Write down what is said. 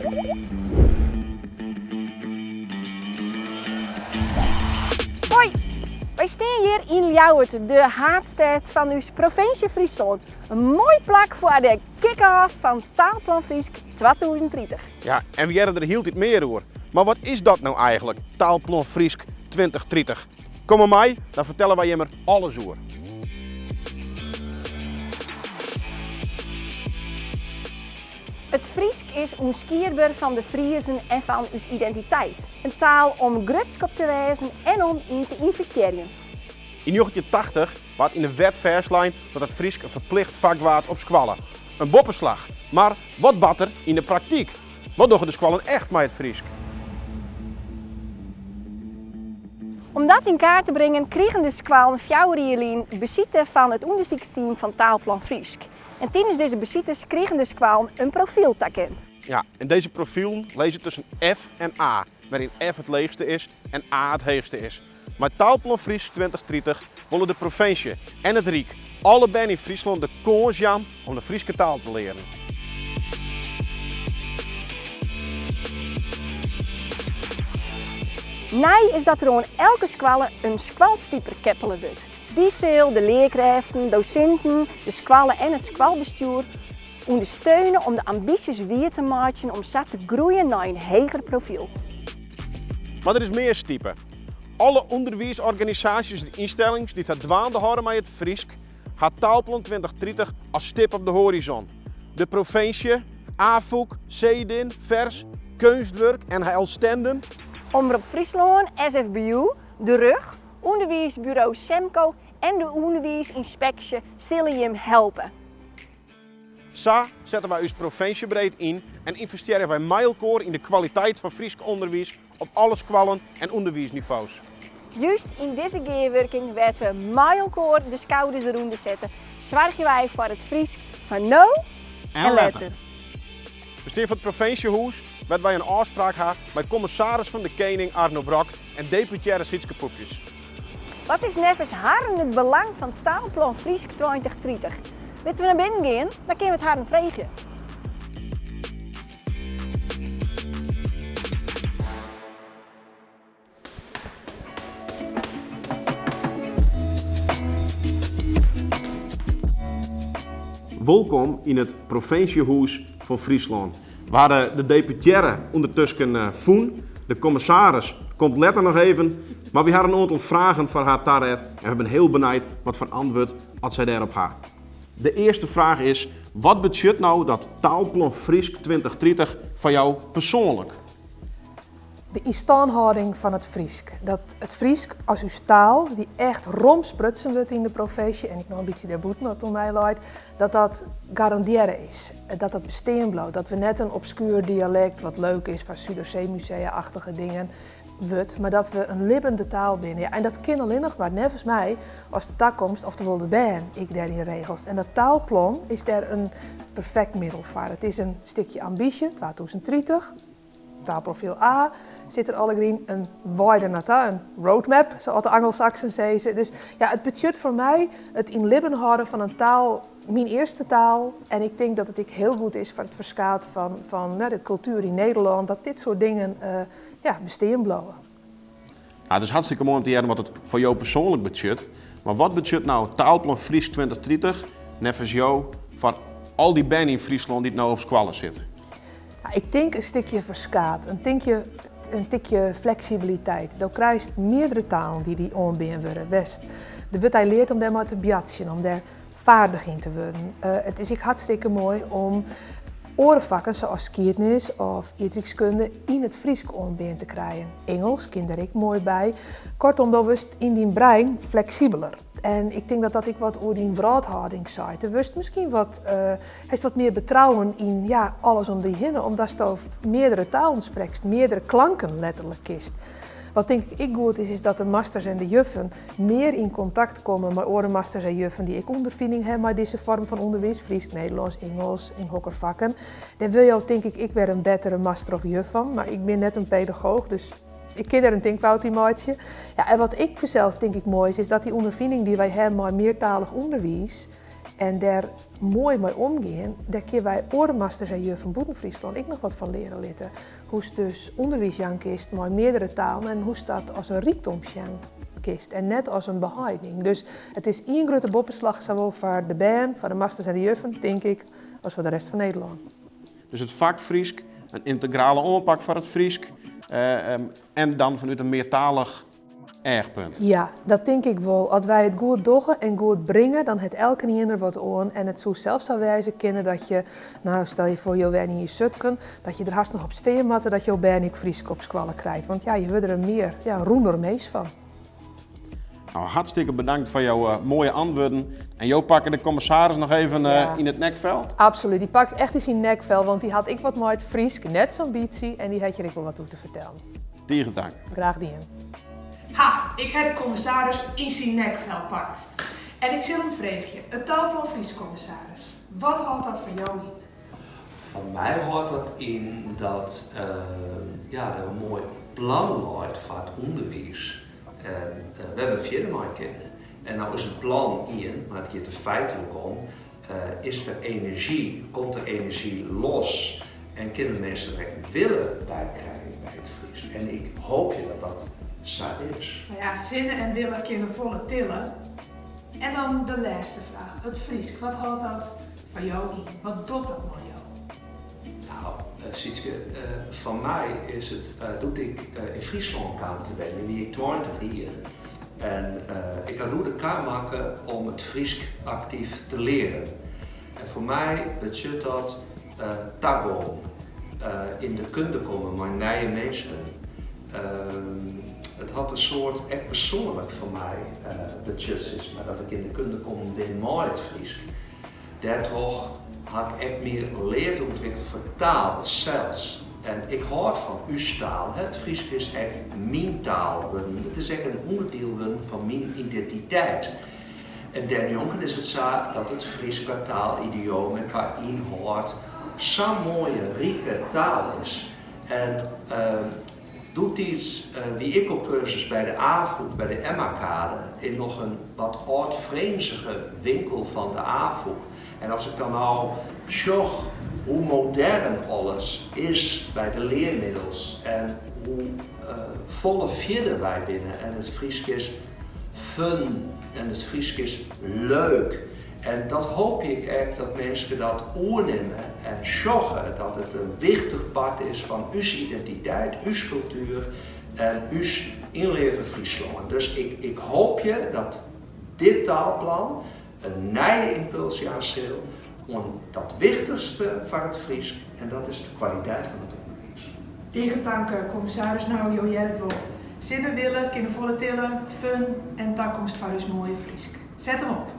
Hoi, wy stean hjir yn Ljouwert, de haadstêd fan ús provinsje Fryslân. In moai plak foar de kick-off fan Taalplan Frysk 2030. Ja, en we hearre der hieltyd mear oer. Mar wat is dat no eigentlik, Taalplan Frysk 2030? Kom mar mei, dan fertelle wy jim der alles oer. It Frysk is ûnskiedber fan de Friezen en fan ús identiteit. In taal om grutsk op te wêzen en om yn te ynvestearjen. Yn 1980 waard yn de wet fêstlein dat it Frysk in ferplicht fak waard op skoalle. In boppeslach. Mar wat bart der yn de praktyk? Wat dogge de skoallen echt mei it Frysk? Om dat yn kaart te bringen krigen de skoallen fjouwer jier lyn besite fan it ûndersyksteam fan Taalplan Frysk. En tidens dizze besites krigen de skoallen in profyl takend. Ja, en dizze profilen lizze tusken F en A, wêryn F it leechste is en A it heechste is. Mei Taalplan Frysk 2030 wolle de provinsje en it Ryk alle bern yn Fryslân de kâns jaan om de Fryske taal te learen. Nij is dat der oan elke skoalle in skoalstiper keppele wurdt. Dy sil de learkrêften, dosinten, de skoalle en it skoalbestjoer ûndersteune om de ambysjes wier te meitsjen om sa te groeien nei in heger profyl. Mar der is mear stipe. Alle ûnderwiisorganisaasjes en ynstellings dy't har dwaande hâlde mei it Frysk ha Taalplan 2030 as stip op de hoarizon. De provinsje, Afûk, Cedin, Fers, Keunstwurk, NHL Stenden. Omrop Fryslân, SFBU, De Rug, ûnderwiisburo Semko en de ûnderwiisynspeksje sille jim helpe. Sa sette wy ús provinsjebreed yn en ynvestearje wy mei elkoar yn de kwaliteit fan Frysk ûnderwiis op alle skoallen en ûnderwiisnivo's. Just yn dizze gearwurking wêr't we mei elkoar de skouders derûnder sette, soargje wy foar it Frysk fan no en letter. We stean foar it provinsjehûs wêr't wy in ôfspraak ha mei kommissaris fan de Kening Arno Brok en deputearre Sietske Poepjes. Wat is neffens harren it belang fan Taalplan Frysk 2030? Litte we nei binnen gean, dan kinne we it harren freegje. Wolkom yn it provinsjehûs fan Fryslân. We hawwe de deputearre ûndertusken fûn. De kommissaris komt letter noch even. Mar wy hawwe in oantal fragen foar har taret en we binne hiel benijd wat foar antwurd oft sy dêrop ha. De earste fraach is, wat betsjut no dat Taalplan Frysk 2030 foar jou persoanlik? De ynstânhâlding fan it Frysk. Dat it Frysk as ús taal, dy't echt rom sprutsen wurdt yn de provinsje en ek noch in bytsje dêrbûten as it oan my leit, dat dat garandearre is. Dat dat bestean bliuwt. Dat we net in obskuer dialekt, wat leuk is foar Suderseemusea-achtige dingen, wurdt, mar dat we in libbende taal binne. Ja, en dat kin allinnich mar, neffens my, as de takomst, oftewol de bern, ek dêryn regelst. En dat taalplan is dêr in perfekt middel foar. It is in stikje ambysje, 2030, Taalprofyl A sit der allegear yn, in wei der nei ta, in roadmap, sa't de Angelsaksen sizze. Dus ja, it betsjut foar my it yn libben hâlden fan in taal, myn earste taal. En ik tink dat it ek hiel goed is foar it ferskaat fan de kultuer yn Nederlân, dat dit soart dingen ja, bestean bliuwe. Ja, it is hartstikke moai om te hearren wat it foar jo persoanlik betsjut. Mar wat betsjut no Taalplan Frysk 2030 neffens jo foar al dy bern yn Fryslân dy't no op skoalle sitte? Ja, ik tink in stikje ferskaat, in tinkje, in tikje fleksibiliteit. Do krijst meardere talen dy't dy oanbean wurde. West, der wurdt dy leard om dêrmei te boartsjen, om dêr vaardich yn te wurden. It is ek hartstikke moai om oare fakken sa as skiednis of ierdrykskunde yn it Frysk oanbean te krijen. Ingelsk kin dêr ek moai by. Kortom, do wurdst yn dyn brein fleksibeler. En ik tink dat dat ek wat oer dyn wrâldhâlding seit. Do wurdst miskien wat, hast wat mear betrouwen yn ja, alles om dy hinne, omdatsto meardere talen sprekst, meardere klanken letterlik kinst. Wat tink ik ek goed is, is dat de masters en de juffen mear yn kontakt komme mei oare masters en juffen dy't ek ûnderfining hawwe mei dizze foarm fan ûnderwiis, Frysk, Nederlânsk, Ingelsk, yn hokker fakken. Dêr wurde jo tink ik ek wer in bettere master of juf fan, mar ik bin net in pedagooch, dus ik kin dêr in tinkfout yn meitsje. Ja, en wat ek fansels tink ik moai is, is dat dy ûnderfining dy't wy hawwe mei meartalich ûnderwiis. En dêr moai mei omgean, dêr kinne wy oare masters en juffen bûten Fryslân ek noch wat fan leare litte. Hoe'tst dus ûnderwiis jaan kinst mei meardere talen en hoe'tst dat as in rykdom sjen kinst en net as in beheining. Dus it is ien grutte boppeslach, sawol foar de bern, foar de masters en de juffen, tink ik, as foar de rest fan Nederlân. Dus it fak Frysk, in yntegrale oanpak foar it Frysk en dan fanút in meartalich eachpunt. Ja, dat tink ik wol. As wy it goed dogge en goed bringe, dan hat elkenien der wat oan. En it soe sels sa wêze kinne dat je, no stel je foar jo wenje yn Zutphen, dat je der hast noch op stean moatte dat jo bern ek Frysk op skoalle krijt. Want ja, je wurde der mear, ja, rûner mins fan. Nou, hartstikke bedankt foar jo eh, moaie antwurden. En jo pakke de kommissaris noch even eh, yn it nekfel? Absolút, dy pak ik echt yn syn nekfel, want dy hat ek wat mei it Frysk, net sa'n bytsje, en dy hat hjir ek wol wat oer te fertellen. Tige tank. Graach dien. Ha, ik ha de kommissaris yn syn nekfel pakt. En ik sil him freegje, it taalplan Frysk, kommissaris, wat hâldt dat foar jo yn? Foar my hâldt dat yn dat ja, der in moai plan leit foar it ûnderwiis en wêr't we fierder mei kinne. En no is in plan ien, mar it giet der feitlik om, is der enerzjy, komt der enerzjy los en kinne minsken der ek wille by krije by it Frysk. En ik hoopje dat dat sa is. No ja, sinne en wille kinne folle tille. En dan de lêste fraach, it Frysk, wat hâldt dat foar jo yn? Wat docht dat mei jo? No, Sietske, foar my is it, doe't ik yn Fryslân kaam te wenjen, wie ik 20 jier. En ik ha doe de kar makke om it Frysk aktyf te learen. En foar my betsjut dat tagong, yn de kunde komme mei nije minsken. It hat in soad ek persoanlik foar my betsjut, sis mar, dat ik yn de kunde kommen bin mei it Frysk. Dêrtroch ha ik ek mear leafde ûntwikkele foar taal sels. En ik hâld fan ús taal. It Frysk is ek myn taal wurden. It is ek in ûnderdiel wurden fan myn identiteit. En dêrnjonken is it sa dat it Frysk kwa taalidioom en kwa ynhâld sa'n moaie, rike taal is. En Doetiids wie ik op kursus by de Afûk, by de Emmakade, yn noch in wat âldfrinzige winkel fan de Afûk. En as ik dan no sjoch hoe modern alles is by de learmiddels en hoe folle fierder wy binne en it Frysk is fun en it Frysk is leuk. En dat hoopje ik ek dat minsken dat oernimme en sjogge dat it in wichtich part is fan ús identiteit, ús kultuer en ús ynleave Fryslân. Dus ik, ik hoopje dat dit taalplan in nije ympuls jaan sil oan dat wichtichste foar it Frysk en dat is de kwaliteit fan it ûnderwiis. Tige tank, kommissaris. No, jo hearre it wol. Sinne, wille, kinne folle tille, fun en takomst foar ús moaie Frysk. Set him op!